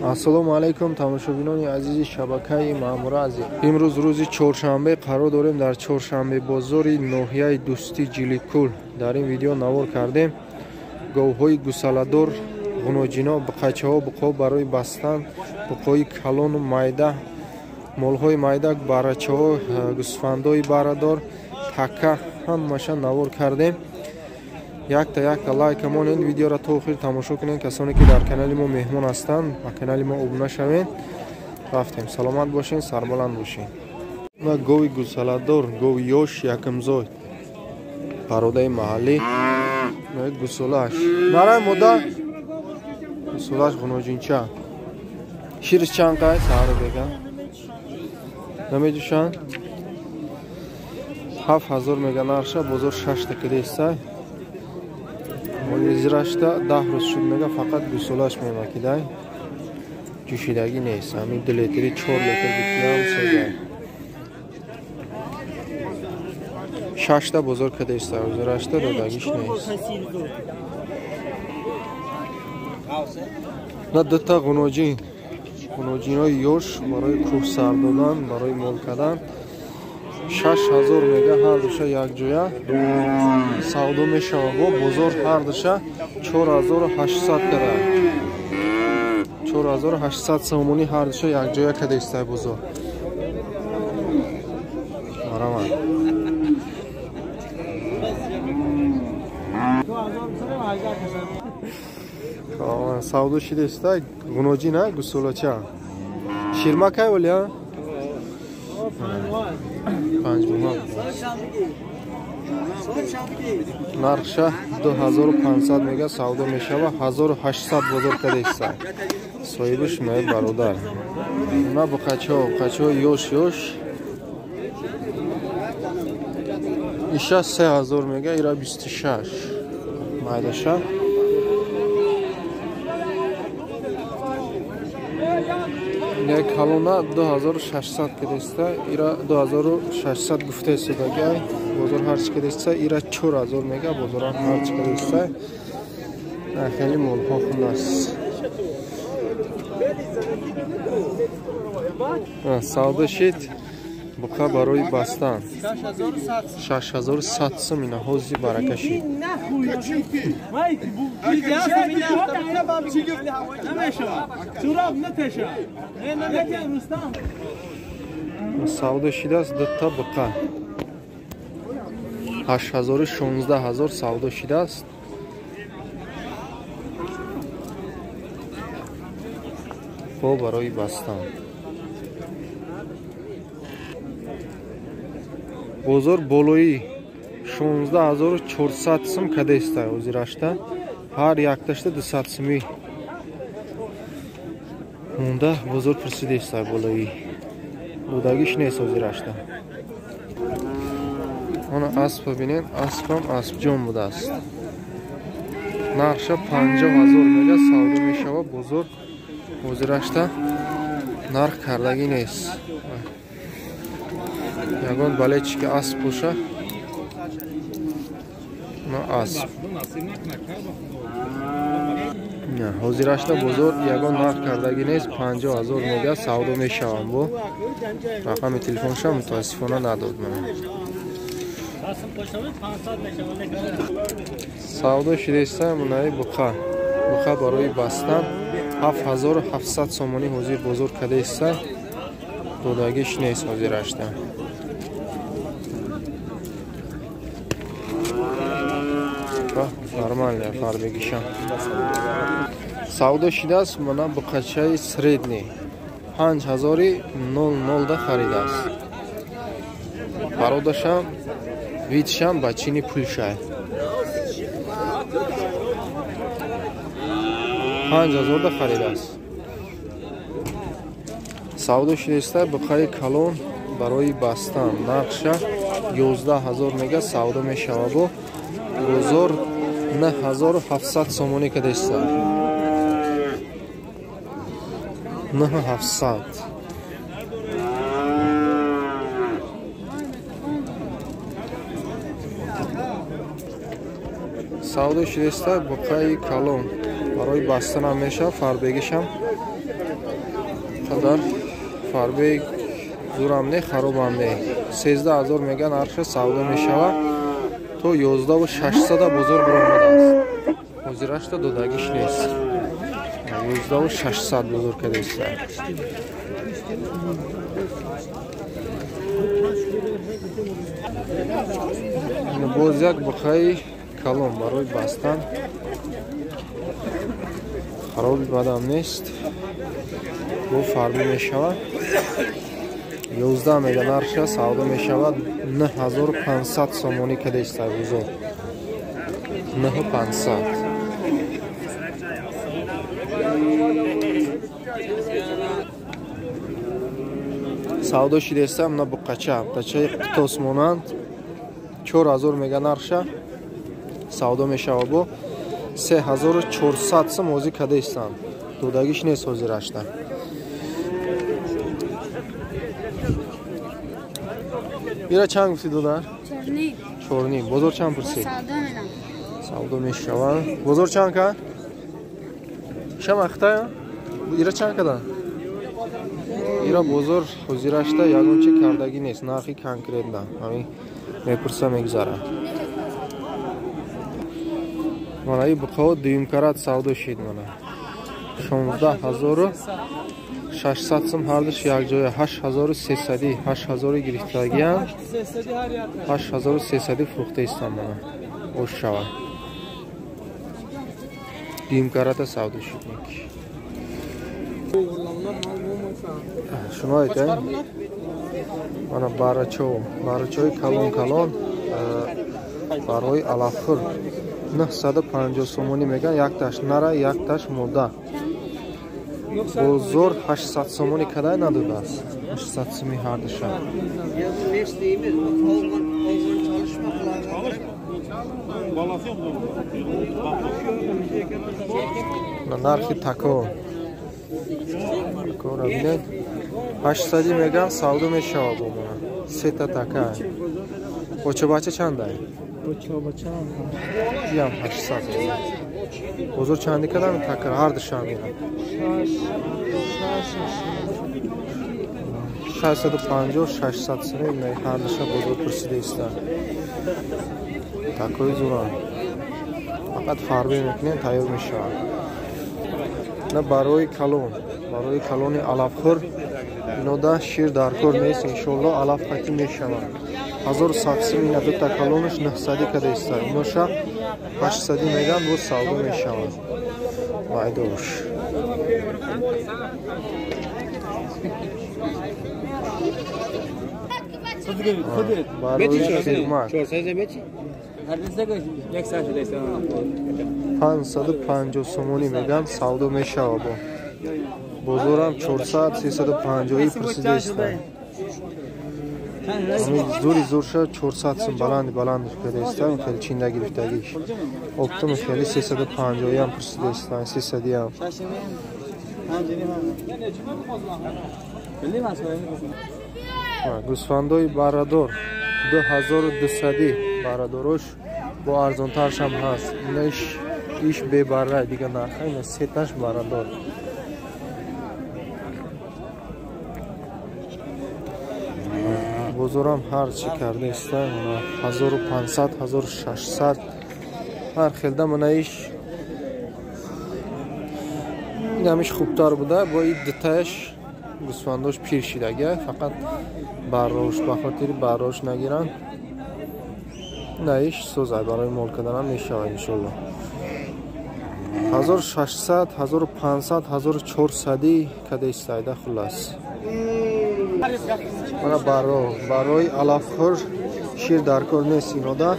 Ассалому алайкум тамошобинони азизи шабакаи Маъмура Азиз. Имрӯз рӯзи чоршанбе қарор дорем дар чоршанбе бозори ноҳияи Дӯстӣ Ҷиликул. Дар ин видео навор кардем говҳои гусаладор, ғуноҷино, буқачаҳо, буқҳо барои бастан, буқҳои калону майда, молҳои майда, барачаҳо, гӯсфандои барадор, така ҳамаша навор кардем. Якта якта лайка монед, видеоро то охир тамошо кунед. Касоне ки дар канали мо меҳмон ҳастанд, ба канали мо обуна шавед. Рафтем, саломат бошед, сарбаланд бошед. На гови гусаладор, гови ёш, якумзой, пародаи маҳаллӣ, на гусолаш. Нарай мода гусолаш ғуноҷинча. Шириш чанд қай саҳар бега? Намеҷӯшанд? 7000 мега нарша, бозор 6 та кидестай. Зирашта 10 рӯз шуд мега, фақат гусолаш мемакидай, ҷӯшидагӣ нест. Ҳамин 2 литри 4 литр бикиям созай. 6 та бозор кадеста, зирашта додагиш нест. На дута ғуноҷин, ғуноҷинои ёш барои кӯҳ сар додан, барои мол кардан 6000 мега ҳар душа якҷоя савдо мешавад. Бо бозор ҳар душа 4800 кара, 4800 сомонӣ ҳар душа якҷоя када истай бозор. Марамад. Савдо шида истай ғуноҷина гусолача. Ширмакай олия? 5 моҳ. Нархша 2500 мега савдо мешава, 1800 бозор када истай. Соҳибаш май бародар. На буқачо, буқачо ёш ёш. Иша 3000 мега, ира 26. Майдаша. Як калона 2600 кадеста, ира 2600 гуфта истодагай, бозор ҳарчи кадеста, ира 4000 мега, бозорам ҳарчи кадеста. Хеле молҳо хунас. Савдо шид буқа барои бастан 6100 сум ина ҳози барака шид. Савдо шидааст дута буқа 8016 савдо шидааст. Бо барои бастан. Бозор болои 16400 сум кадестай ҳозирашта, ҳар якташта 200 сумӣ монда бозор пурсидестай болои. Додагиш нест ҳозирашта. Она аспа бинед, аспам аспҷон будааст. Нархша 50000 мега савдо мешава, бозор ҳозирашта нарх кардагӣ нест. Ягон балечки асп боша, на асп. Ҳозирашта бозор ягон нарх кардагӣ нест, 50000 мега савдо мешавам. Бо рақами телефонша мутаассифона надод ман. Савдо шидаиста мунаи буқа. Буқа барои бастан 7700 сомонӣ ҳозир бозор кадаиста, додагиш нест ҳозирашта. Нормально фарбегиша. Савдо шидааст мана буқачаи средний 5000 да харидааст. Пародашам видшам ба чини пулшай. 5000 да харидааст. Савдо шидаиста буқаи калон барои бастан нархша 11000 мега савдо мешава. Бо бозор 9700 сомонӣ кадаиста. 9700. Савдо шидаиста буқаи калон Барои бастанам мешавад, фарбегишам қадар фарбег зурам не, харобам не. 13 000 меган нархи савдо мешавад. То 11 600 бозор баромадааст. Ҳозирашта додагиш нест. 11 600 бозор кардааст. Боз як бухаи калон барои бастан. Хароби бадам нест. Бо фарбӣ мешавад. 11 мега нархша савдо мешавад. 9500 сомонӣ кадест бозор. 9500. Савдо шидестам на буқача, буқачаи қитос монанд. 4000 мега нархша савдо мешавад бо 3400 сом ҳозир кадестанд. Додагиш нест ҳозирашта. Ира чанд гуфти додар? 4.5. Бозор чанд пурсид? Савдо мешавад. Бозор чанд кард? Шама хитая? Ира чанд кадан? Ира бозор ҳозирашта ягон чи кардагӣ нест, нархи конкретна. Ҳамин мепурса мегузарад. Мана ин буқаҳо дуюм карат савдо шид мана. 16 600 сом ҳардуш якҷоя 8300, 8000 гирифтагиян, 8300 фурӯхта истам мана. Ош шавад. Дуюм карата савдо шид. Шумо айтед? Мана барачо, барачои калон калон барои алафхӯр 950 сомонӣ меган, якташ нара, якташ мода. Бозор 800 сомонӣ кадай надодааст. 800 сомӣ ҳардуша. Нархи тако. Такора бинед. 800 меган савдо мешавад бо мана. Сета така. Очобача чандай? Иам 800. Бозор чанди кадам така ҳардуша меган. 650 600 сомон ҳардуша бозор пурсида иста. Такои зуран. Фақат фарбе мекунем, тайёр мешавад. На барои калон, барои калони алафхӯр инода шир даркор нест, иншоалло алаф қатӣ мешавад. 1100 сом ина дута калонаш 900 када иста. Иноша 800 меган боз савдо мешавад. Майдош. Барои хидмат 550 сомонӣ меган савдо мешавад бо. Бозорам 400 350 пурсида иста. Зури зурша 400 сом баланди баланд када иста, хеле чинда гирифтагиш. Оптом хеле 350 ам пурсида иста, 300 ам. Гӯсфандои барадор 2200 барадорош бо арзонтаршам ҳаст. Инаш иш бебарра дига нарха, ина сеташ барадор. Бозорам ҳар чӣ карда иста, 1500, 1600 ҳар хелда мана иш инамиш хубтар буда, бо ин дутааш гӯсфандош пир шидага, фақат баррош ба хотири баррош нагиранд. На иш созай барои мол карданам мешавад иншоалло. 1600, 1500, 1400 када истайда хулас. Мана барои алафхӯр шир даркор нест инода.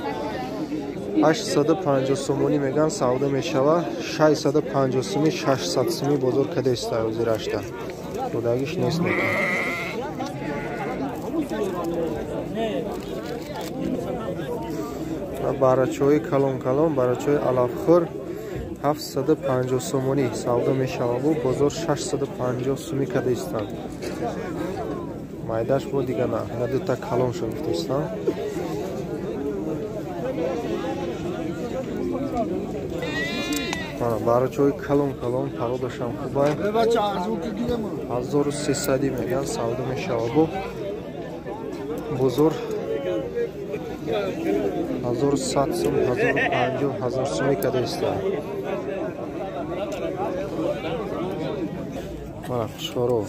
850 сомонӣ меган савдо мешавад. 650 сомӣ, 600 сомӣ бозор када истай ҳозирашта. Додагиш нест мекунад. Барачои калон калон, барачои алафхӯр 750 сомонӣ савдо мешавад. Бозор 650 сомӣ када истанд. Майдаш бо дига на, ина дута калон шо гуфта истанд. Мана барочои калон калон пародашам хубай. 1300 меган савдо мешавад. Бо бозор 1100 сум, 1050, 1000 сум кадаиста. Мана хушхоро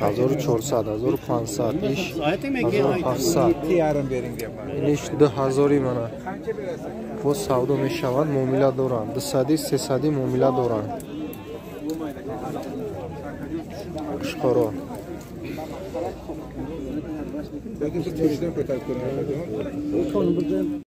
1400, 1500, иш 1700, иниш 2000 мана. Боз савдо мешавад, муомила доранд. 200, 300 муомила доранд. Хушхоро.